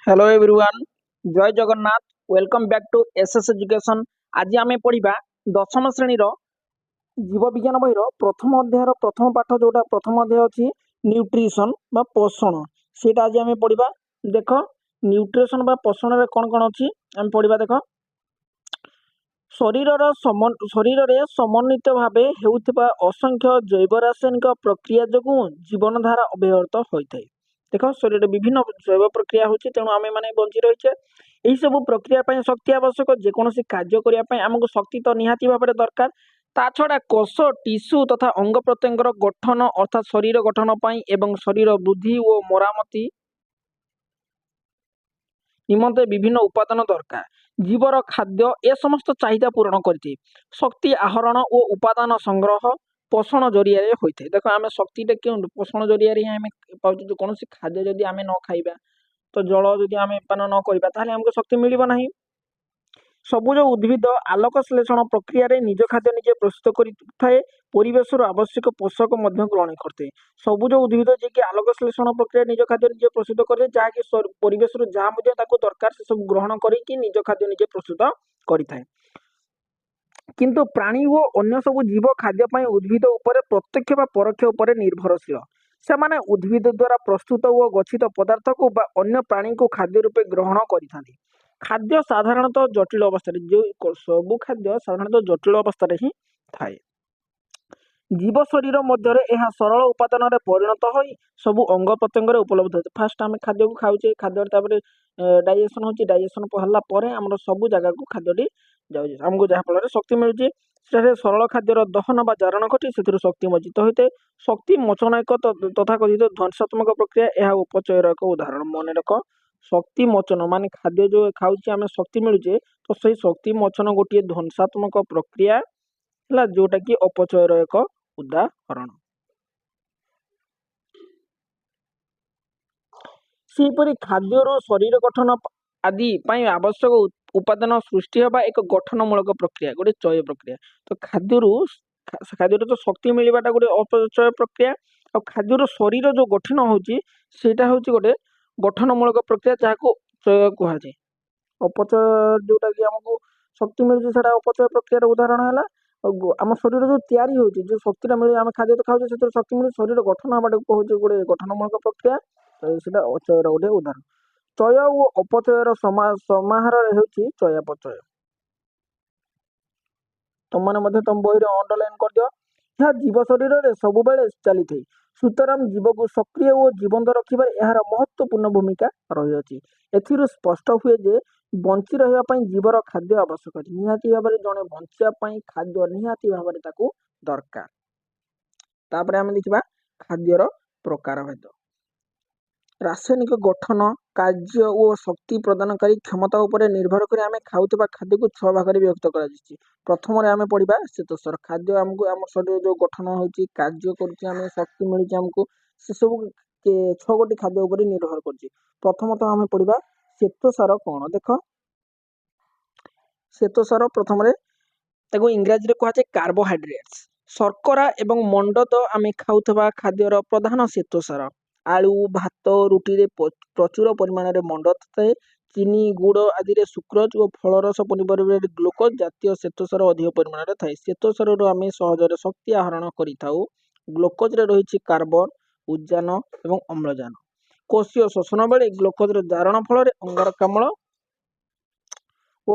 Hello everyone, Jay Jagannath. Welcome back to SS Education. ଆଜି ଆମେ ପଢ଼ିବା ଦଶମ ଶ୍ରେଣୀର ଜୀବବିଜ୍ଞାନ ବହିର ପ୍ରଥମ ଅଧ୍ୟାୟର ପ୍ରଥମ ପାଠ, ଯେଉଁଟା ପ୍ରଥମ ଅଧ୍ୟାୟ ଅଛି ନ୍ୟୁଟ୍ରିସନ୍ ବା ପୋଷଣ, ସେଇଟା ଆଜି ଆମେ ପଢ଼ିବା। ଦେଖ, ନ୍ୟୁଟ୍ରିସନ୍ ବା ପୋଷଣରେ କ'ଣ କ'ଣ ଅଛି ଆମେ ପଢ଼ିବା। ଦେଖ, ଶରୀରରେ ସମନ୍ୱିତ ଭାବେ ହେଉଥିବା ଅସଂଖ୍ୟ ଜୈବ ରାସାୟନିକ ପ୍ରକ୍ରିୟା ଯୋଗୁଁ ଜୀବନଧାରା ଅବ୍ୟାହତ ହୋଇଥାଏ। ଦେଖ, ଶରୀରରେ ବିଭିନ୍ନ ଜୈବ ପ୍ରକ୍ରିୟା ହେଉଛି, ତେଣୁ ଆମେ ମାନେ ବଞ୍ଚି ରହିଛେ। ଏହିସବୁ ପ୍ରକ୍ରିୟା ପାଇଁ ଶକ୍ତି ଆବଶ୍ୟକ। ଯେକୌଣସି କାର୍ଯ୍ୟ କରିବା ପାଇଁ ଆମକୁ ଶକ୍ତି ତ ନିହାତି ଭାବରେ ଦରକାର। ତା ଛଡ଼ା କୋଷ, ଟିସୁ ତଥା ଅଙ୍ଗ ପ୍ରତ୍ୟଙ୍ଗର ଗଠନ, ଅର୍ଥାତ୍ ଶରୀର ଗଠନ ପାଇଁ ଏବଂ ଶରୀର ବୃଦ୍ଧି ଓ ମରାମତି ନିମନ୍ତେ ବିଭିନ୍ନ ଉପାଦାନ ଦରକାର। ଜୀବର ଖାଦ୍ୟ ଏ ସମସ୍ତ ଚାହିଦା ପୂରଣ କରିଥାଏ। ଶକ୍ତି ଆହରଣ ଓ ଉପାଦାନ ସଂଗ୍ରହ ପୋଷଣ ଜରିଆରେ ହୋଇଥାଏ। ଦେଖ, ଆମେ ଶକ୍ତିଟା କେଉଁଠୁ, ପୋଷଣ ଜରିଆରେ ହିଁ ଆମେ ପାଉଛୁ। କୌଣସି ଖାଦ୍ୟ ଯଦି ଆମେ ନ ଖାଇବା, ତ ଜଳ ଯଦି ଆମେ ପାନ ନ କରିବା, ତାହେଲେ ଆମକୁ ଶକ୍ତି ମିଳିବ ନାହିଁ। ସବୁଜ ଉଦ୍ଭିଦ ଆଲୋକ ଶ୍ଳେଷଣ ପ୍ରକ୍ରିୟାରେ ନିଜ ଖାଦ୍ୟ ନିଜେ ପ୍ରସ୍ତୁତ କରିଥାଏ। ପରିବେଶରୁ ଆବଶ୍ୟକ ପୋଷକ ମଧ୍ୟ ଗ୍ରହଣ କରିଥାଏ। ସବୁଜ ଉଦ୍ଭିଦ ଯିଏକି ଆଲୋକ ଶ୍ଳେଷଣ ପ୍ରକ୍ରିୟା ନିଜ ଖାଦ୍ୟ ନିଜେ ପ୍ରସ୍ତୁତ କରିଥାଏ, ଯାହାକି ପରିବେଶରୁ ଯାହା ମଧ୍ୟ ତାକୁ ଦରକାର ସେସବୁ ଗ୍ରହଣ କରିକି ନିଜ ଖାଦ୍ୟ ନିଜେ ପ୍ରସ୍ତୁତ କରିଥାଏ। କିନ୍ତୁ ପ୍ରାଣୀ ଓ ଅନ୍ୟ ସବୁ ଜୀବ ଖାଦ୍ୟ ପାଇଁ ଉଦ୍ଭିଦ ଉପରେ ପ୍ରତ୍ୟକ୍ଷ ବା ପରୋକ୍ଷ ଉପରେ ନିର୍ଭରଶୀଳ। ସେମାନେ ଉଦ୍ଭିଦ ଦ୍ୱାରା ପ୍ରସ୍ତୁତ ଓ ଗଚ୍ଛିତ ପଦାର୍ଥକୁ ବା ଅନ୍ୟ ପ୍ରାଣୀଙ୍କୁ ଖାଦ୍ୟ ରୂପେ ଗ୍ରହଣ କରିଥାନ୍ତି। ଖାଦ୍ୟ ସାଧାରଣତଃ ଜଟିଳ ଅବସ୍ଥାରେ, ଯେଉଁ ସବୁ ଖାଦ୍ୟ ସାଧାରଣତଃ ଜଟିଳ ଅବସ୍ଥାରେ ହିଁ ଥାଏ। ଜୀବ ଶରୀର ମଧ୍ୟରେ ଏହା ସରଳ ଉପାଦାନରେ ପରିଣତ ହୋଇ ସବୁ ଅଙ୍ଗ ପ୍ରତ୍ୟଙ୍ଗରେ ଉପଲବ୍ଧ ହୋଇଥାଏ। ଫାଷ୍ଟ ଆମେ ଖାଦ୍ୟକୁ ଖାଉଛେ, ଖାଦ୍ୟରେ ତାପରେ ଡାଇଜେସନ୍ ହେଉଛି। ଡାଇଜେସନ୍ ହେଲା ପରେ ଆମର ସବୁ ଜାଗାକୁ ଖାଦ୍ୟଟି ଯାଉଛି, ଆମକୁ ଯାହାଫଳରେ ଶକ୍ତି ମିଳୁଛି। ସେଠାରେ ସରଳ ଖାଦ୍ୟର ଦହନ ବା ଜାରଣ ଘଟି ସେଥିରୁ ଶକ୍ତି ମୋଚିତ ହୋଇଥାଏ। ଶକ୍ତି ମୋଚନ ଏକ ତଥାକଥିତ ଧ୍ୱଂସାତ୍ମକ ପ୍ରକ୍ରିୟା। ଏହା ଉପଚୟର ଏକ ଉଦାହରଣ। ମନେ ରଖ, ଶକ୍ତି ମୋଚନ ମାନେ ଖାଦ୍ୟ ଯେଉଁ ଖାଉଛେ ଆମେ, ଶକ୍ତି ମିଳୁଛେ, ତ ସେଇ ଶକ୍ତି ମୋଚନ ଗୋଟିଏ ଧ୍ୱଂସାତ୍ମକ ପ୍ରକ୍ରିୟା ହେଲା, ଯେଉଁଟାକି ଅପଚୟର ଏକ ଉଦାହରଣ। ସେହିପରି ଖାଦ୍ୟରୁ ଶରୀର ଗଠନ ଆଦି ପାଇଁ ଆବଶ୍ୟକ ଉପାଦାନ ସୃଷ୍ଟି ହେବା ଏକ ଗଠନମୂଳକ ପ୍ରକ୍ରିୟା, ଗୋଟେ ଚୟ ପ୍ରକ୍ରିୟା। ତ ଖାଦ୍ୟରୁ ତ ଶକ୍ତି ମିଳିବାଟା ଗୋଟେ ଅପଚୟ ପ୍ରକ୍ରିୟା, ଆଉ ଖାଦ୍ୟରୁ ଶରୀର ଯେଉଁ ଗଠନ ହେଉଛି ସେଇଟା ହେଉଛି ଗୋଟେ ଗଠନମୂଳକ ପ୍ରକ୍ରିୟା, ଯାହାକୁ ଚୟ କୁହାଯାଏ। ଅପଚୟ ଯେଉଁଟାକି ଆମକୁ ଶକ୍ତି ମିଳୁଛି, ସେଇଟା ଅପଚୟ ପ୍ରକ୍ରିୟାର ଉଦାହରଣ ହେଲା। ଆଉ ଆମ ଶରୀର ଯେଉଁ ତିଆରି ହେଉଛି, ଯେଉଁ ଶକ୍ତିଟା ମିଳୁଛି, ଆମେ ଖାଦ୍ୟ ତ ଖାଉଛେ, ସେଥିରୁ ଶକ୍ତି ମିଳୁଛି, ଶରୀର ଗଠନ ହେବାଟାକୁ କହୁଛି ଗୋଟେ ଗଠନମୂଳକ ପ୍ରକ୍ରିୟା, ସେଇଟା ଅଚୟର ଗୋଟେ ଉଦାହରଣ। ଚୟ ଓ ଅପଚୟର ସମାହାରରେ ହେଉଛି ଚୟାପଚୟ। ତମମାନେ ମଧ୍ୟ ତମ ବହିରେ ଅଣ୍ଡରଲାଇନ୍ କରିଦିଅ। ଏହା ଜୀବ ଶରୀରରେ ସବୁବେଳେ ଚାଲିଥାଏ। ସୁତରାଂ ଜୀବକୁ ସକ୍ରିୟ ଓ ଜୀବନ୍ତ ରଖିବାରେ ଏହାର ମହତ୍ୱପୂର୍ଣ୍ଣ ଭୂମିକା ରହିଅଛି। ଏଥିରୁ ସ୍ପଷ୍ଟ ହୁଏ ଯେ ବଞ୍ଚି ରହିବା ପାଇଁ ଜୀବର ଖାଦ୍ୟ ଆବଶ୍ୟକ ଅଛି। ନିହାତି ଭାବରେ ଜଣେ ବଞ୍ଚିବା ପାଇଁ ଖାଦ୍ୟ ନିହାତି ଭାବରେ ତାକୁ ଦରକାର। ତାପରେ ଆମେ ଦେଖିବା ଖାଦ୍ୟର ପ୍ରକାରଭେଦ। ରାସାୟନିକ ଗଠନ, କାର୍ଯ୍ୟ ଓ ଶକ୍ତି ପ୍ରଦାନକାରୀ କ୍ଷମତା ଉପରେ ନିର୍ଭର କରି ଆମେ ଖାଉଥିବା ଖାଦ୍ୟକୁ ଛଅ ଭାଗରେ ବିଭକ୍ତ କରାଯାଇଛି। ପ୍ରଥମରେ ଆମେ ପଢ଼ିବା ଶ୍ଵେତସାର ଖାଦ୍ୟ। ଆମକୁ ଆମ ଶରୀରରେ ଯେଉଁ ଗଠନ ହେଉଛି, କାର୍ଯ୍ୟ କରୁଛି, ଆମେ ଶକ୍ତି ମିଳୁଛି ଆମକୁ, ସେସବୁ ଛଅ ଗୋଟି ଖାଦ୍ୟ ଉପରେ ନିର୍ଭର କରୁଛି। ପ୍ରଥମତଃ ଆମେ ପଢ଼ିବା ଶ୍ଵେତସାର କ'ଣ। ଦେଖ, ଶ୍ଵେତସାର ପ୍ରଥମରେ ତାକୁ ଇଂରାଜୀରେ କୁହାଯାଏ କାର୍ବୋହାଇଡ୍ରେଟ୍ସ। ଶର୍କରା ଏବଂ ମଣ୍ଡଦ ଆମେ ଖାଉଥିବା ଖାଦ୍ୟର ପ୍ରଧାନ ଶ୍ଵେତସାର। ଆଳୁ, ଭାତ, ରୁଟିରେ ପ୍ରଚୁର ପରିମାଣରେ ମଣ୍ଡଦ ଥାଏ। ଚିନି, ଗୁଡ଼ ଆଦିରେ ସୁକ୍ରୋଜ ଓ ଫଳରସ, ପନିପରିବାରେ ଗ୍ଲୁକୋଜ ଜାତୀୟ ଶ୍ଵେତସାର ଅଧିକ ପରିମାଣରେ ଥାଏ। ଶ୍ଵେତସାରରୁ ଆମେ ସହଜରେ ଶକ୍ତି ଆହରଣ କରିଥାଉ। ଗ୍ଲୁକୋଜରେ ରହିଛି କାର୍ବନ, ଉଦ୍ଜାନ ଏବଂ ଅମ୍ଳଜାନ। କୋଷୀୟ ଶୋଷଣ ବେଳେ ଗ୍ଲୁକୋଜର ଜାରଣ ଫଳରେ ଅଙ୍ଗାରକାମ୍ଳ ଓ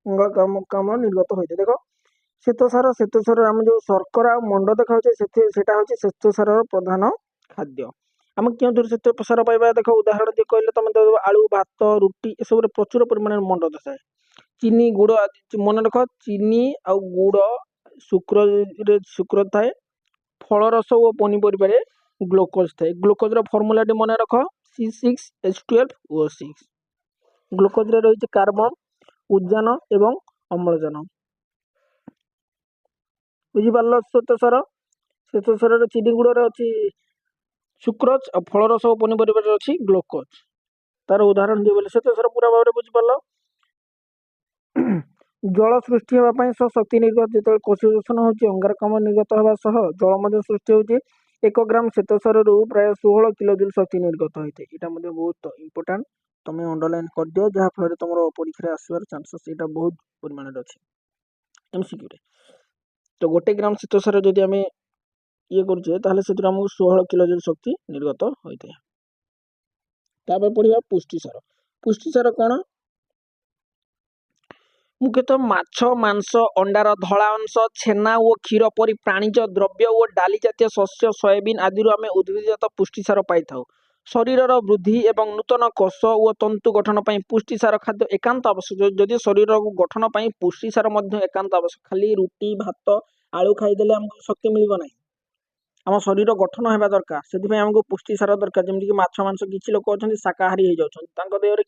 ଅଙ୍ଗାରକାମ୍ଳ ନିର୍ଗତ ହୋଇଥାଏ। ଦେଖ, ଶ୍ଵେତସାର ଆମେ ଯେଉଁ ଶର୍କରା ଆଉ ମଣ୍ଡଦ ଖାଉଛେ, ସେଟା ହେଉଛି ଶ୍ଵେତସାରର ପ୍ରଧାନ ଖାଦ୍ୟ। ଆମେ କେଉଁଥିରୁ ଶ୍ଵେତସାର ପାଇବା? ଦେଖ, ଉଦାହରଣ ଦେଇ କହିଲେ ତମେ ଆଳୁ, ଭାତ, ରୁଟି ଏସବୁରେ ପ୍ରଚୁର ପରିମାଣରେ ମଣ୍ଡଦ ଥାଏ। ଚିନି, ଗୁଡ଼ ଆଦି, ମନେ ରଖ, ଚିନି ଆଉ ଗୁଡ଼ ଶୁକ୍ରରେ ଶୁକ୍ର ଥାଏ। ଫଳରସ ଓ ପନିପରିବାରେ ଗ୍ଲୁକୋଜ ଥାଏ। ଗ୍ଲୁକୋଜର ଫର୍ମୁଲାଟି ମନେ ରଖ, C6H12O6। ଗ୍ଲୁକୋଜରେ ରହିଛି କାର୍ବନ, ଉଦ୍ଜାନ ଏବଂ ଅମ୍ଳଜାନ। ବୁଝିପାରିଲ? ଶ୍ଵେତସାର, ଶ୍ଵେତସାରରେ ଚିନି ଗୁଡ଼ରେ ଅଛି ସୁକ୍ରୋଜ ଆଉ ଫଳରସ ଓ ପନିପରିବାରେ ଅଛି ଗ୍ଲୁକୋଜ। ତାର ଉଦାହରଣ ଦିଅ ବୋଲେ ଶ୍ଵେତସାର ପୁରା ଭାବରେ ବୁଝିପାରିଲ। ଜଳ ସୃଷ୍ଟି ହେବା ପାଇଁ ସହ ଶକ୍ତି ନିର୍ଗତ, ଯେତେବେଳେ କୋଷୀୟ ଶୋଷଣ ହେଉଛି, ଅଙ୍ଗାରକାମ୍ଳ ନିର୍ଗତ ହେବା ସହ ଜଳ ମଧ୍ୟ ସୃଷ୍ଟି ହେଉଛି। 1 ଗ୍ରାମ ଶ୍ଵେତସାରରୁ ପ୍ରାୟ 16 କିଲୋଜୁଲ ଶକ୍ତି ନିର୍ଗତ ହୋଇଥାଏ। ଏଇଟା ମଧ୍ୟ ବହୁତ ଇମ୍ପୋର୍ଟାଣ୍ଟ। ତମେ ଅଣ୍ଡରଲାଇନ୍ କରିଦିଅ, ଯାହାଫଳରେ ତୁମର ପରୀକ୍ଷାରେ ଆସିବାର ଚାନ୍ସେସ୍ ଏଇଟା ବହୁତ ପରିମାଣରେ ଅଛି ଏମସିକ୍ୟୁରେ। ତ 1 ଗ୍ରାମ ଶ୍ୱେତସାର ଯଦି ଆମେ ଇଏ କରୁଛେ, ତାହେଲେ ସେଥିରୁ ଆମକୁ 16 କିଲୋଜୁଲ ଶକ୍ତି ନିର୍ଗତ ହୋଇଥାଏ। ତାପରେ ପଢ଼ିବା ପୁଷ୍ଟିସାର। ପୁଷ୍ଟିସାର କ'ଣ? ମୁଖ୍ୟତଃ ମାଛ, ମାଂସ, ଅଣ୍ଡାର ଧଳା ଅଂଶ, ଛେନା ଓ କ୍ଷୀର ପରି ପ୍ରାଣିଜ ଦ୍ରବ୍ୟ ଓ ଡାଲି ଜାତୀୟ ଶସ୍ୟ, ସୋୟାବିନ୍ ଆଦିରୁ ଆମେ ଉଦ୍ଭିଦଜାତ ପୁଷ୍ଟିସାର ପାଇଥାଉ। ଶରୀରର ବୃଦ୍ଧି ଏବଂ ନୂତନ କୋଷ ଓ ତନ୍ତୁ ଗଠନ ପାଇଁ ପୁଷ୍ଟିସାର ଖାଦ୍ୟ ଏକାନ୍ତ ଆବଶ୍ୟକ। ଯଦି ଶରୀରକୁ ଗଠନ ପାଇଁ ପୁଷ୍ଟିସାର ମଧ୍ୟ ଏକାନ୍ତ ଆବଶ୍ୟକ। ଖାଲି ରୁଟି, ଭାତ, ଆଳୁ ଖାଇଦେଲେ ଆମକୁ ଶକ୍ତି ମିଳିବ ନାହିଁ। ଆମ ଶରୀର ଗଠନ ହେବା ଦରକାର, ସେଥିପାଇଁ ଆମକୁ ପୁଷ୍ଟିସାର ଦରକାର, ଯେମିତିକି ମାଛ, ମାଂସ। କିଛି ଲୋକ ଅଛନ୍ତି ଶାକାହାରୀ ହେଇଯାଉଛନ୍ତି, ତାଙ୍କ ଦେହରେ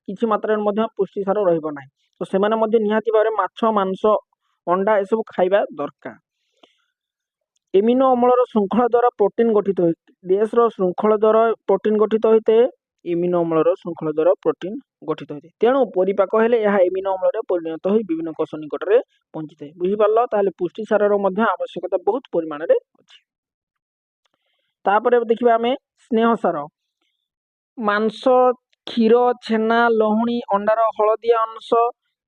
କିଛି ମାତ୍ରାରେ ମଧ୍ୟ ପୁଷ୍ଟିସାର ରହିବ ନାହିଁ। ତ ସେମାନେ ମଧ୍ୟ ନିହାତି ଭାବରେ ମାଛ, ମାଂସ, ଅଣ୍ଡା ଏସବୁ ଖାଇବା ଦରକାର। ଏମିନୋ ଅମ୍ଳର ଶୃଙ୍ଖଳା ଦ୍ୱାରା ପ୍ରୋଟିନ୍ ଗଠିତ ହୋଇ, ଡେସ୍ର ଶୃଙ୍ଖଳ ଦ୍ୱାରା ପ୍ରୋଟିନ୍ ଗଠିତ ହୋଇଥାଏ। ଏମିନୋ ଅମ୍ଳର ଶୃଙ୍ଖଳ ଦ୍ୱାରା ପ୍ରୋଟିନ୍ ଗଠିତ ହୋଇଥାଏ। ତେଣୁ ପରିପାକ ହେଲେ ଏହା ଏମିନୋ ଅମ୍ଳରେ ପରିଣତ ହୋଇ ବିଭିନ୍ନ କୋଷ ନିକଟରେ ପହଞ୍ଚିଥାଏ। ବୁଝିପାରିଲ? ତାହେଲେ ପୁଷ୍ଟିସାରର ମଧ୍ୟ ଆବଶ୍ୟକତା ବହୁତ ପରିମାଣରେ ଅଛି। ତାପରେ ଦେଖିବା ଆମେ ସ୍ନେହସାର। ମାଂସ, କ୍ଷୀର, ଛେନା, ଲହୁଣୀ, ଅଣ୍ଡାର ହଳଦିଆ ଅଂଶ,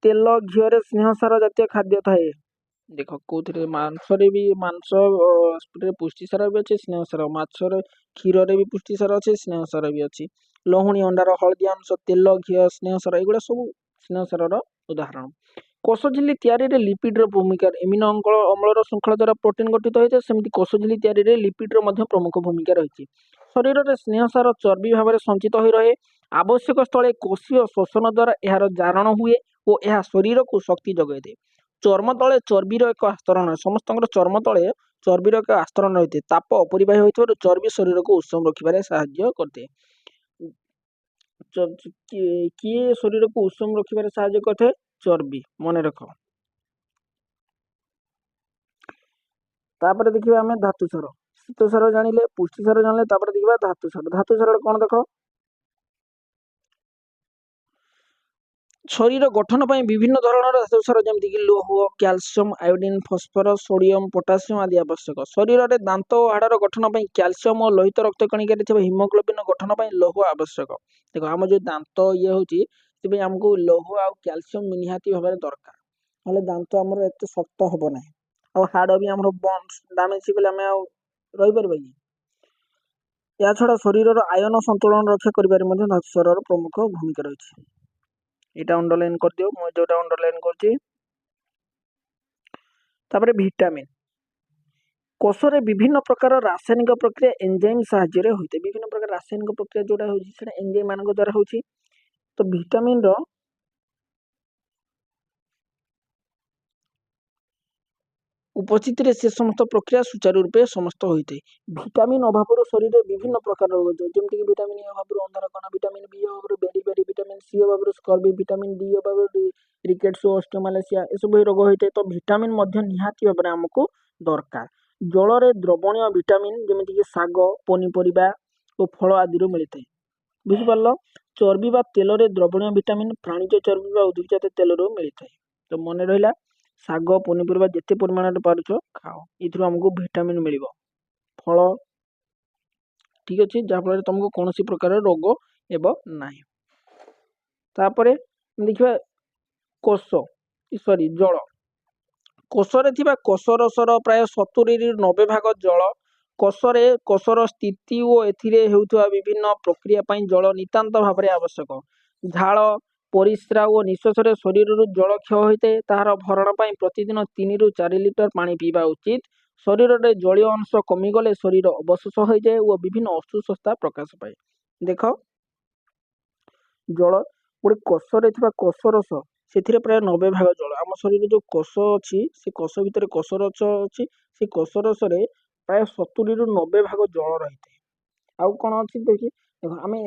ତେଲ, ଘିଅରେ ସ୍ନେହସାର ଜାତୀୟ ଖାଦ୍ୟ ଥାଏ। ଦେଖ, କେଉଁଥିରେ? ମାଂସରେ ବି, ମାଂସରେ ପୁଷ୍ଟିସାର ବି ଅଛି, ସ୍ନେହସାର। ମାଛରେ, କ୍ଷୀରରେ ବି ପୁଷ୍ଟିସାର ଅଛି, ସ୍ନେହସାର ବି ଅଛି। ଲହୁଣୀ, ଅଣ୍ଡାର ହଳଦିଆ ଅଂଶ, ତେଲ, ଘିଅ, ସ୍ନେହସାର, ଏଗୁଡ଼ା ସବୁ ସ୍ନେହସାରର ଉଦାହରଣ। କୋଷଝିଲ୍ଲି ତିଆରିରେ ଲିପିଡର ଭୂମିକା। ଏମିନୋ ଅମ୍ଳର ଶୃଙ୍ଖଳା ଦ୍ୱାରା ପ୍ରୋଟିନ୍ ଗଠିତ ହୋଇଥାଏ, ସେମିତି କୋଷଝିଲ୍ଲି ତିଆରିରେ ଲିପିଡର ମଧ୍ୟ ପ୍ରମୁଖ ଭୂମିକା ରହିଛି। ଶରୀରରେ ସ୍ନେହସାର ଚର୍ବି ଭାବରେ ସଞ୍ଚିତ ହୋଇ ରହେ। ଆବଶ୍ୟକ ସ୍ଥଳେ କୋଷୀୟ ଶୋଷଣ ଦ୍ୱାରା ଏହାର ଜାରଣ ହୁଏ ଓ ଏହା ଶରୀରକୁ ଶକ୍ତି ଯୋଗାଇଥାଏ। ଚର୍ମ ତଳେ ଚର୍ବିର ଏକ ଆସ୍ତରଣ। ସମସ୍ତଙ୍କର ଚର୍ମ ତଳେ ଚର୍ବିର ଏକ ଆସ୍ତରଣ ରହିଥାଏ। ତାପ ଅପରିବାହୀ ହୋଇଥିବାରୁ ଚର୍ବି ଶରୀରକୁ ଉଷୁମ ରଖିବାରେ ସାହାଯ୍ୟ କରିଥାଏ। କିଏ ଶରୀରକୁ ଉଷୁମ ରଖିବାରେ ସାହାଯ୍ୟ କରିଥାଏ? ଚର୍ବି, ମନେ ରଖ। ତାପରେ ଦେଖିବା ଆମେ ଧାତୁସାର। ଶ୍ୱେତସାର ଜାଣିଲେ, ପୁଷ୍ଟିସାର ଜାଣିଲେ, ତାପରେ ଦେଖିବା ଧାତୁସାର। ଧାତୁସାର କ'ଣ? ଦେଖ, ଶରୀର ଗଠନ ପାଇଁ ବିଭିନ୍ନ ଧରଣର ଧାତୁସାର, ଯେମିତିକି ଲୌହ, calcium, iodine, phosphorus, sodium, potassium ଆଦି ଆବଶ୍ୟକ। ଶରୀରରେ ଦାନ୍ତ ଓ ହାଡ଼ର ଗଠନ ପାଇଁ କ୍ୟାଲସିୟମ ଓ ଲୋହିତ ରକ୍ତ କଣିକାରେ ଥିବା ହିମୋଗ୍ଲୋବିନ ଗଠନ ପାଇଁ ଲୌହ ଆବଶ୍ୟକ। ଦେଖ, ଆମ ଯେଉଁ ଦାନ୍ତ ଇଏ ହେଉଛି, ସେଥିପାଇଁ ଆମକୁ ଲୌହ ଆଉ କ୍ୟାଲସିୟମ ନିହାତି ଭାବରେ ଦରକାର। ନହେଲେ ଦାନ୍ତ ଆମର ଏତେ ଶକ୍ତ ହେବ ନାହିଁ, ଆଉ ହାଡ଼ ବି ଆମର ବୋନ୍ସ ଡ୍ୟାମେଜ ହେଇଗଲେ ଆମେ ଆଉ ରହିପାରିବା କି? ଏହାଛଡ଼ା ଶରୀରର ଆୟନ ସନ୍ତୁଳନ ରକ୍ଷା କରିବାରେ ମଧ୍ୟ ଧାତୁସାରର ପ୍ରମୁଖ ଭୂମିକା ରହିଛି। ଏଇଟା ଅଣ୍ଡରଲାଇନ୍ କରିଦିଅ, ମୁଁ ଯେଉଁଟା ଅଣ୍ଡରଲାଇନ୍ କରୁଛି। ତାପରେ ଭିଟାମିନ୍। କୋଷରେ ବିଭିନ୍ନ ପ୍ରକାର ରାସାୟନିକ ପ୍ରକ୍ରିୟା ଏନଜାଇମ୍ ସାହାଯ୍ୟରେ ହୋଇଥାଏ। ବିଭିନ୍ନ ପ୍ରକାର ରାସାୟନିକ ପ୍ରକ୍ରିୟା ଯେଉଁଟା ହେଉଛି, ସେଇଟା ଏନଜାଇମ୍ ମାନଙ୍କ ଦ୍ୱାରା ହେଉଛି। ତ ଭିଟାମିନ୍ର ଉପସ୍ଥିତିରେ ସେ ସମସ୍ତ ପ୍ରକ୍ରିୟା ସୁଚାରୁ ରୂପେ ସମସ୍ତ ହୋଇଥାଏ। ଭିଟାମିନ୍ ଅଭାବରୁ ଶରୀରରେ ବିଭିନ୍ନ ପ୍ରକାର ରୋଗ ହୋଇଥାଏ, ଯେମିତିକି ଭିଟାମିନ୍ ଏ ଅଭାବରୁ ଅନ୍ଧାରକଣା, ଭିଟାମିନ୍ ବି ଅଭାବରୁ ବେରି ବେରି, ଭିଟାମିନ୍ ସି ଅଭାବରୁ ସ୍କର୍ବି, ଭିଟାମିନ୍ ଡି ଅଭାବରୁ ରିକେଟ୍ସ, ଅଷ୍ଟିଓମାଲେସିଆ ଏସବୁ ରୋଗ ହୋଇଥାଏ। ତ ଭିଟାମିନ୍ ମଧ୍ୟ ନିହାତି ଭାବରେ ଆମକୁ ଦରକାର। ଜଳରେ ଦ୍ରବଣୀୟ ଭିଟାମିନ୍ ଯେମିତିକି ଶାଗ, ପନିପରିବା ଓ ଫଳ ଆଦିରୁ ମିଳିଥାଏ। ବୁଝିପାରିଲ? ଚର୍ବି ବା ତେଲରେ ଦ୍ରବଣୀୟ ଭିଟାମିନ୍ ପ୍ରାଣିଜ ଚର୍ବି ବା ଉଦ୍ଭିଦଜାତ ତେଲରୁ ମିଳିଥାଏ। ତ ମନେ ରହିଲା, ଶାଗ ପନିପରିବା ଯେତେ ପରିମାଣରେ ପାରୁଛ ଖାଅ, ଏଥିରୁ ଆମକୁ ଭିଟାମିନ୍ ମିଳିବ, ଫଳ, ଠିକ୍ ଅଛି, ଯାହାଫଳରେ ତୁମକୁ କୌଣସି ପ୍ରକାର ରୋଗ ହେବ ନାହିଁ। ତାପରେ ଦେଖିବା କୋଷ, ସରି, ଜଳ। କୋଷରେ ଥିବା କୋଷରସର ପ୍ରାୟ 70ରୁ 90 ଭାଗ ଜଳ। କୋଷରେ କୋଷର ସ୍ଥିତି ଓ ଏଥିରେ ହେଉଥିବା ବିଭିନ୍ନ ପ୍ରକ୍ରିୟା ପାଇଁ ଜଳ ନିତାନ୍ତ ଭାବରେ ଆବଶ୍ୟକ। ଝାଳ, ପରିସ୍ରା ଓ ନିଶ୍ୱାସରେ ଶରୀରରୁ ଜଳ କ୍ଷୟ ହୋଇଥାଏ। ତାହାର ଭରଣ ପାଇଁ ପ୍ରତିଦିନ 3ରୁ 4 ଲିଟର ପାଣି ପିଇବା ଉଚିତ। ଶରୀରରେ ଜଳୀୟ ଅଂଶ କମିଗଲେ ଶରୀର ଅବଶୋଷ ହୋଇଯାଏ ଓ ବିଭିନ୍ନ ଅସୁସ୍ଥତା ପ୍ରକାଶ ପାଏ। ଦେଖ, ଜଳ ଗୋଟେ କୋଷରେ ଥିବା କୋଷରସ, ସେଥିରେ ପ୍ରାୟ 90 ଭାଗ ଜଳ। ଆମ ଶରୀରରେ ଯେଉଁ କୋଷ ଅଛି, ସେ କୋଷ ଭିତରେ କୋଷରସ ଅଛି, ସେ କୋଷରସରେ ପ୍ରାୟ 70ରୁ 90 ଭାଗ ଜଳ ରହିଥାଏ। ଆଉ କ'ଣ ଅଛି ଦେଖି? ଦେଖ, ଆମେ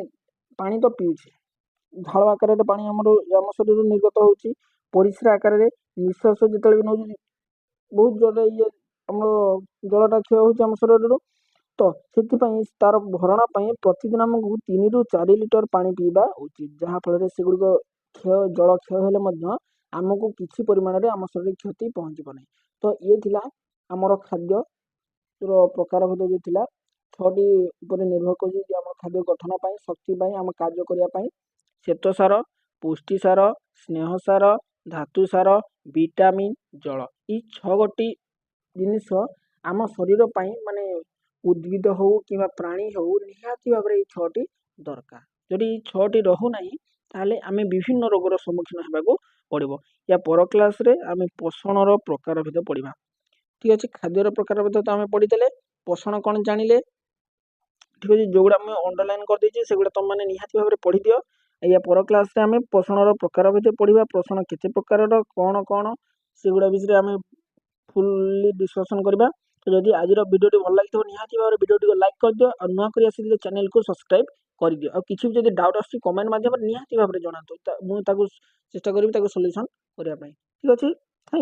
ପାଣି ତ ପିଉଛେ, ଝାଳ ଆକାରରେ ପାଣି ଆମର ଆମ ଶରୀରରୁ ନିର୍ଗତ ହେଉଛି, ପରିସ୍ରା ଆକାରରେ, ନିଶ୍ୱାସ ଯେତେବେଳେ ବି ନେଉଛୁ ବହୁତ ଜୋରରେ ଇଏ ଆମର ଜଳଟା କ୍ଷୟ ହେଉଛି ଆମ ଶରୀରରୁ। ତ ସେଥିପାଇଁ ତାର ଭରଣା ପାଇଁ ପ୍ରତିଦିନ ଆମକୁ 3ରୁ 4 ଲିଟର ପାଣି ପିଇବା ଉଚିତ, ଯାହାଫଳରେ ସେଗୁଡ଼ିକ କ୍ଷୟ, ଜଳ କ୍ଷୟ ହେଲେ ମଧ୍ୟ ଆମକୁ କିଛି ପରିମାଣରେ ଆମ ଶରୀରରେ କ୍ଷତି ପହଞ୍ଚିବ ନାହିଁ। ତ ଇଏ ଥିଲା ଆମର ଖାଦ୍ୟର ପ୍ରକାରଭେଦ ଯେଉଁ ଥିଲା। ଛଅଟି ଉପରେ ନିର୍ଭର କରୁଛି ଯେ ଆମ ଖାଦ୍ୟ ଗଠନ ପାଇଁ, ଶକ୍ତି ପାଇଁ, ଆମ କାର୍ଯ୍ୟ କରିବା ପାଇଁ। ଶ୍ଵେତସାର, ପୁଷ୍ଟିସାର, ସ୍ନେହସାର, ଧାତୁସାର, ଭିଟାମିନ୍, ଜଳ। ଏଇ ଛଅ ଗୋଟି ଜିନିଷ ଆମ ଶରୀର ପାଇଁ, ମାନେ ଉଦ୍ଭିଦ ହଉ କିମ୍ବା ପ୍ରାଣୀ ହଉ, ନିହାତି ଭାବରେ ଏଇ ଛଅଟି ଦରକାର। ଯଦି ଏଇ ଛଅଟି ରହୁନାହିଁ, ତାହେଲେ ଆମେ ବିଭିନ୍ନ ରୋଗର ସମ୍ମୁଖୀନ ହେବାକୁ ପଡ଼ିବ। ୟା ପର କ୍ଲାସ୍ରେ ଆମେ ପୋଷଣର ପ୍ରକାର ଭେଦ ପଢ଼ିବା। ଠିକ୍ ଅଛି? ଖାଦ୍ୟର ପ୍ରକାର ଭେଦ ତ ଆମେ ପଢ଼ିଥିଲେ, ପୋଷଣ କ'ଣ ଜାଣିଲେ। ଠିକ୍ ଅଛି? ଯେଉଁଗୁଡ଼ା ମୁଁ ଅଣ୍ଡରଲାଇନ୍ କରିଦେଇଛି, ସେଗୁଡ଼ା ତୁମମାନେ ନିହାତି ଭାବରେ ପଢ଼ିଦିଅ। ୟା ପର କ୍ଲାସ୍ରେ ଆମେ ପୋଷଣର ପ୍ରକାର ଭେଦ ପଢ଼ିବା। ପୋଷଣ କେତେ ପ୍ରକାରର, କ'ଣ କ'ଣ, ସେଗୁଡ଼ା ବିଷୟରେ ଆମେ ଫୁଲ୍ଲି ଡିସ୍କସନ୍ କରିବା। ତ ଯଦି ଆଜିର ଭିଡ଼ିଓଟି ଭଲ ଲାଗିଥିବ, ନିହାତି ଭାବରେ ଭିଡ଼ିଓଟିକୁ ଲାଇକ୍ କରିଦିଅ ଆଉ ନୂଆ କରି ଆସିଥିଲେ ଚ୍ୟାନେଲକୁ ସବସ୍କ୍ରାଇବ୍ କରିଦିଅ। ଆଉ କିଛି ବି ଯଦି ଡାଉଟ୍ ଆସୁଛି, କମେଣ୍ଟ ମାଧ୍ୟମରେ ନିହାତି ଭାବରେ ଜଣାନ୍ତୁ। ମୁଁ ତାକୁ ଚେଷ୍ଟା କରିବି ତାକୁ ସଲ୍ୟୁସନ୍ କରିବା ପାଇଁ। ଠିକ୍ ଅଛି? Thank.